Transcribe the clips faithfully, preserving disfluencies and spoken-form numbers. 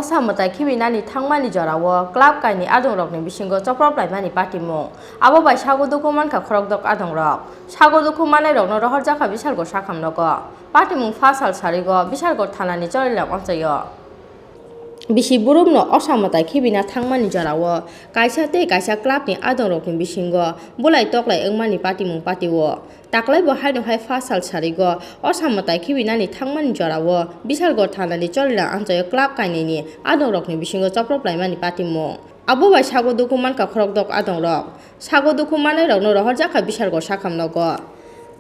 Osa mwtai khibinani thangmani jorao club kaini adongrokni bisingo choprop laimani patimung. Abo bai sago dukhu mankha khorokdok adongrok. Sago dukhu manairokno rohorjakha Bishalgarh sakham nogo. Patimung pha sal sarigo Bishalgarh thanani cholilam amchaio. Bisi burumno osa mwtai khibina thangmani jorao kaisa tei kaisa clubni adongrokni bisingo bulai toklai wngmani patimung patio. Taklai bo haino hai pha sal sarigo osa mwtai khibinani thangmani jorao Bishalgarh thanani cholilam amchaio club kainwini adongrokni bisingo choprop laimani patimung. Abo bai sago dukhu mankha khorokdok adongrok. Sago dukhu manairokno rohorjakha Bishalgarh sakham nogo.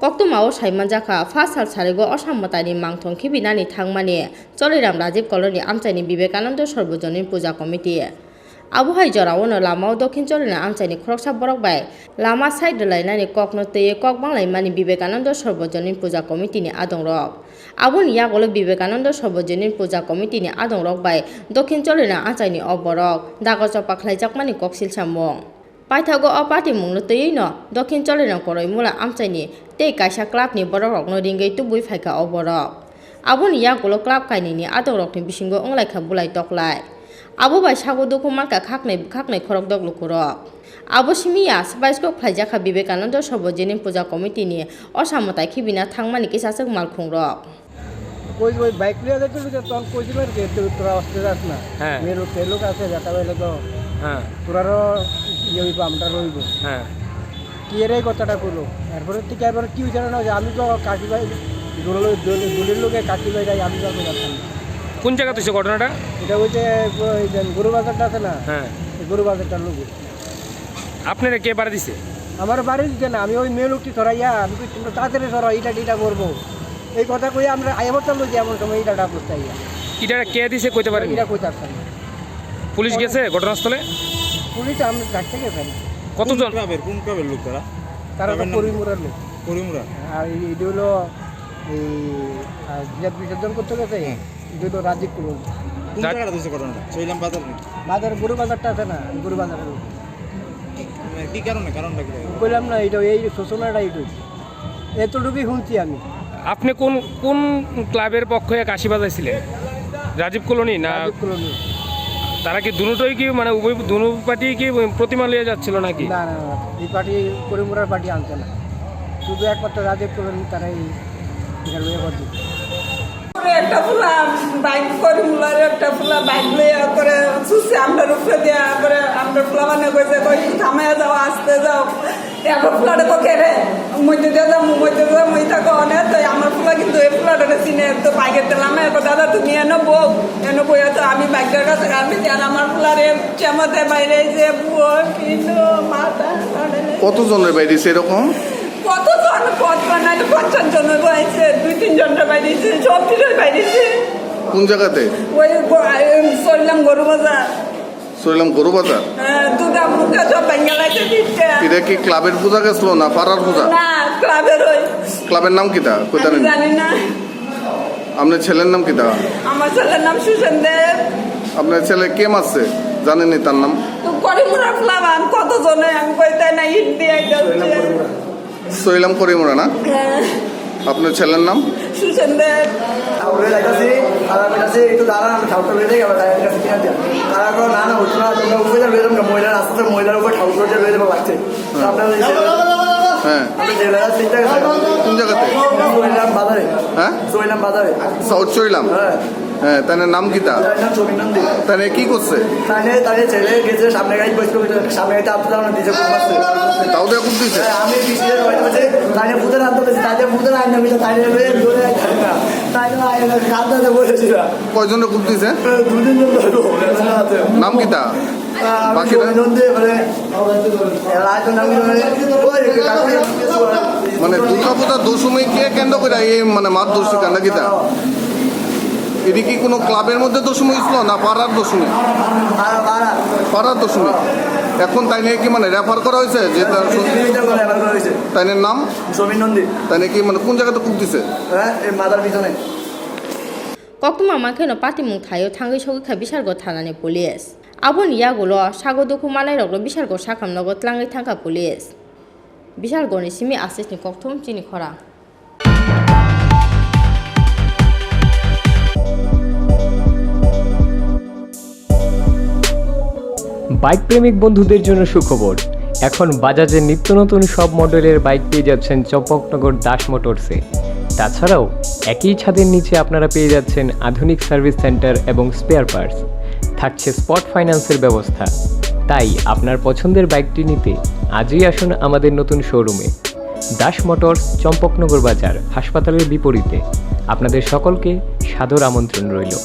Koktwmao saimanjakha, pha sal sarigo osa mwtaini mangthong khibinani thangmani Choliram Rajiv Colony amchaini Vivekananda Sarvajanin Puja Committee. Abo hai jorao no lamao Dokhin Choliram amchaini khoroksa borok bai lama side rwlainani kokno twiwi kok banglaimani Vivekananda Sarvajanin Puja Committee ni adongrok. Aboni yagulo Vivekananda Sarvajanin Puja Committee ni adongrok bai Dokhin Choliram amchaini o borok dago chopa khlaijakmani koksil samung. Paithago o patimungno twiwi no Dokhin Choliram Koroimula amchaini tei kaisa club ni borokrokno ringwi tubui phaikha o borok. Aboni yagulo club kainwini adongrokni bisingo wnglaikha bulai toklai. Abo bai sago dukhu mankha khaknwi khaknwi khorokdok lukurok. Abo simi ya swbaisko khlaijakha Vivekananda Sarvajanin Puja Committee ni osa mwtai khibina thangmani kisachwk malkhungrok. কই ওই বাইক লইয়া যাইতে লইতে তখন কইছিল আর কি, "তুই তোরা আসতে যাস না।" হ্যাঁ। মেয়ে লোক, ছেলে লোক আছে, বেটা বাইলে তো হ্যাঁ। তোরারও ইয়ে হইবো, আমরা রইবো। হ্যাঁ। কি এর এই কথাটা কইলো। এরপরে থেকে এবার কি হইছে না, যে আমি তো কাকি ভাই, দোলের, দোলের লোকে কাকি ভাই যাই, আমি তো আর যাচ্ছি না। কোন জায়গা হইছে ঘটনাটা? এটা হইছে ওই যে গরু বাজারটা আছে না? হ্যাঁ। এই গরু বাজারটার লোকে। আপনারা কে বাড়ি দিছে? আমার বাড়ি দিছে না, আমি ওই মেয়ে লোকটি ধরাইয়া, আমি কই, "তোমরা তাড়াতাড়ি ধরো, এটা, এটা করবো।" এই কথা কই আমরা আইবো তো লই যে এমন সময় এটা ডাক করতে আইয়া। এটা কে দিছে কইতে পারেন? এটা কইতে পারতাম না। পুলিশ গেছে ঘটনাস্থলে? পুলিশ আমরা ডাকতে গেছে না। কতজন? কোন ক্লাবের, কোন ক্লাবের লোক তারা? তারা তো ক্লাবের নাম কি? করিমুরার লোক। করিমুরা? আর এই, এটা হলো এই, আর বিরাট বিসর্জন করতে গেছে। হুম। এটা হলো রাজীব কুমার। কোন রাজ- জায়গাটা হইছে ঘটনাটা? চৈলাম বাজার নাকি? বাজার, গরু বাজারটা আছে না, গরু বাজারের লোক। মানে কি কারণে? কারণটা কি? কইলাম না, এটা এই শোষণাটা এটা। এতটুকুই শুনছি আমি। আপনি কোন, কোন ক্লাবের পক্ষে কাশি বাজাইছিলেন? রাজীব কলোনি না? রাজীব কলোনি। তারা কি দুটোই কি, মানে, উভয়, দুটো পার্টি কি প্রতিমা লিয়ে যাচ্ছিল নাকি? না, না, না, এই পার্টি, করিমুরার পার্টি আনছে না, শুধু একমাত্র রাজীব কলোনি তারাই এখানে ব্যবহার দিচ্ছে। একটা ফুলা বাইক করে, মুলার একটা ফুলা বাইক লইয়া করে ছুটছে আমরার উপরে দিয়া, করে আমরার ফুলা মানে কইছে, "কই, থামাইয়া যাও, আস্তে যাও।" এখন ফুলাটা তো কেড়ে, মধ্যে দিয়ে যাবো, মধ্যে দিয়ে যাবো, এই থাকো অনেক, তাই আমার ফুলা কিন্তু এই ফুলাটা চিনে, তো বাইকের তেল আমার এখন, "দাদা, তুমি এনে বউ, এনে বইয়া তো আমি বাইকটার কাছে আমি আর আমার ফুলারে চেমাতে বাইরে যে বুয়ো কিন্তু মাথা।" কতজনের বাইরে সেরকম? কতজন? পঞ্চাশ, নাইলে পঞ্চাশ জন হইব, আইছে, দুই তিন জনটা বাইরেছে, সব কিছু বাইরেছে। কোন জায়গাতে? ওই গ-, এই চললাম গরু বাজার। চললাম গরু বাজার? হ্যাঁ, দুটা মুখে সব ভেঙে লাগছে তিনটা। এটা কি ক্লাবের পূজা গেছিল না পাড়ার পূজা? না, ক্লাবের ওই। ক্লাবের নাম কিতা? কইতা আমি নেই? জানি না। আপনার ছেলের নাম কিতা? আমার ছেলের নাম সুশান্ত দেব। আপনার ছেলে কে মারছে? জানেননি তার নাম? তো করিমুরা ফ্লাবান, কত জনে আমি কইতে না, ইট দিয়ে যাচ্ছে। সইলাম করিমুরা না? হ্যাঁ। আপনার ছেলের নাম? সুশান্ত দেব। ঠাকুরের কাছে, তারা কাছে একটু দাঁড়ান, আমি ঠাকুরটা লয়ে যাই, আবার তাদের কাছে কিনা দিয়া। তারা বললো, "না, না, হচ্ছে না, তোমরা উপরে যাও, লয়ে যাও, মহিলার আস্তে আস্তে মহিলার উপর ঠাকুর করে লয়ে যাবো লাগছে।" তো আপনারা এই যে হ্যাঁ। আমরা যে এলাকা চিন্তা করছি, কোন জায়গাতে? চইলাম বাজারে। হ্যাঁ? চইলাম বাজারে। সাউথ চইলাম? হ্যাঁ। হ্যাঁ, তার নাম কিতা? তার নাম জমির নাম দিয়ে। তাহলে কি করছে? তাহলে, তাহলে ছেলে গেছে সামনে গাড়ি বসলো, সামনে গাড়িতে আটকে দাঁড়ানো দিয়েছে, খুব মারছে। তাও তো এখন দিছে? হ্যাঁ, আমি পিছনে রয়ে গেছে, তাহলে ভূতের আনতে পেরেছি, তাহলে ভূতের আনতে পেরেছি, তাহলে রয়ে ধরে আর খাবে না। তাহলে আয় না, কান্দাতে বসেছিল। কয়জনে খুব দিছে? দুদিন ধরে ধরে আছে। নাম কিতা? আহ, আমি বাকিরা? জমির নাম দিয়ে মানে মানে দুর্গাপূজা দশমীকে কেন্দ্র করে এই মানে মারধর শিকার নাকি তা? এটা কি কোনো ক্লাবের মধ্যে দশমী হয়েছিল না পাড়ার দশমী? পাড়ার দশমী। এখন তাই নিয়ে কি মানে রেফার করা হয়েছে যে তার তাই নিয়ে নাম? জমির নন্দী। তাই নিয়ে কি মানে কোন জায়গাতে কুক দিছে? হ্যাঁ, এই মাথার পিছনে। Koktwma mankhe no patimung thaio thangwi sogwi kha Bishalgarh thanani police. Aboni yagulo sago dukhu manairokno Bishalgarh sakham nogo tlangwi thangkha police. Bishalgarhni simi asisni kokthum chini khorang. Bike প্রেমিক বন্ধুদের জন্য সুখবর। এখন বাজাজের নিত্য নতুন সব মডেলের বাইক পেয়ে যাচ্ছেন চম্পকনগর দাস মোটরসে। তাছাড়াও একই ছাদের নিচে আপনারা পেয়ে যাচ্ছেন আধুনিক সার্ভিস সেন্টার এবং স্পেয়ার পার্টস। থাকছে স্পট ফাইন্যান্সের ব্যবস্থা। তাই আপনার পছন্দের বাইকটি নিতে আজই আসুন আমাদের নতুন শোরুমে। দাস মোটরস, চম্পকনগর বাজার, হাসপাতালের বিপরীতে। আপনাদের সকলকে সাদর আমন্ত্রণ রইল।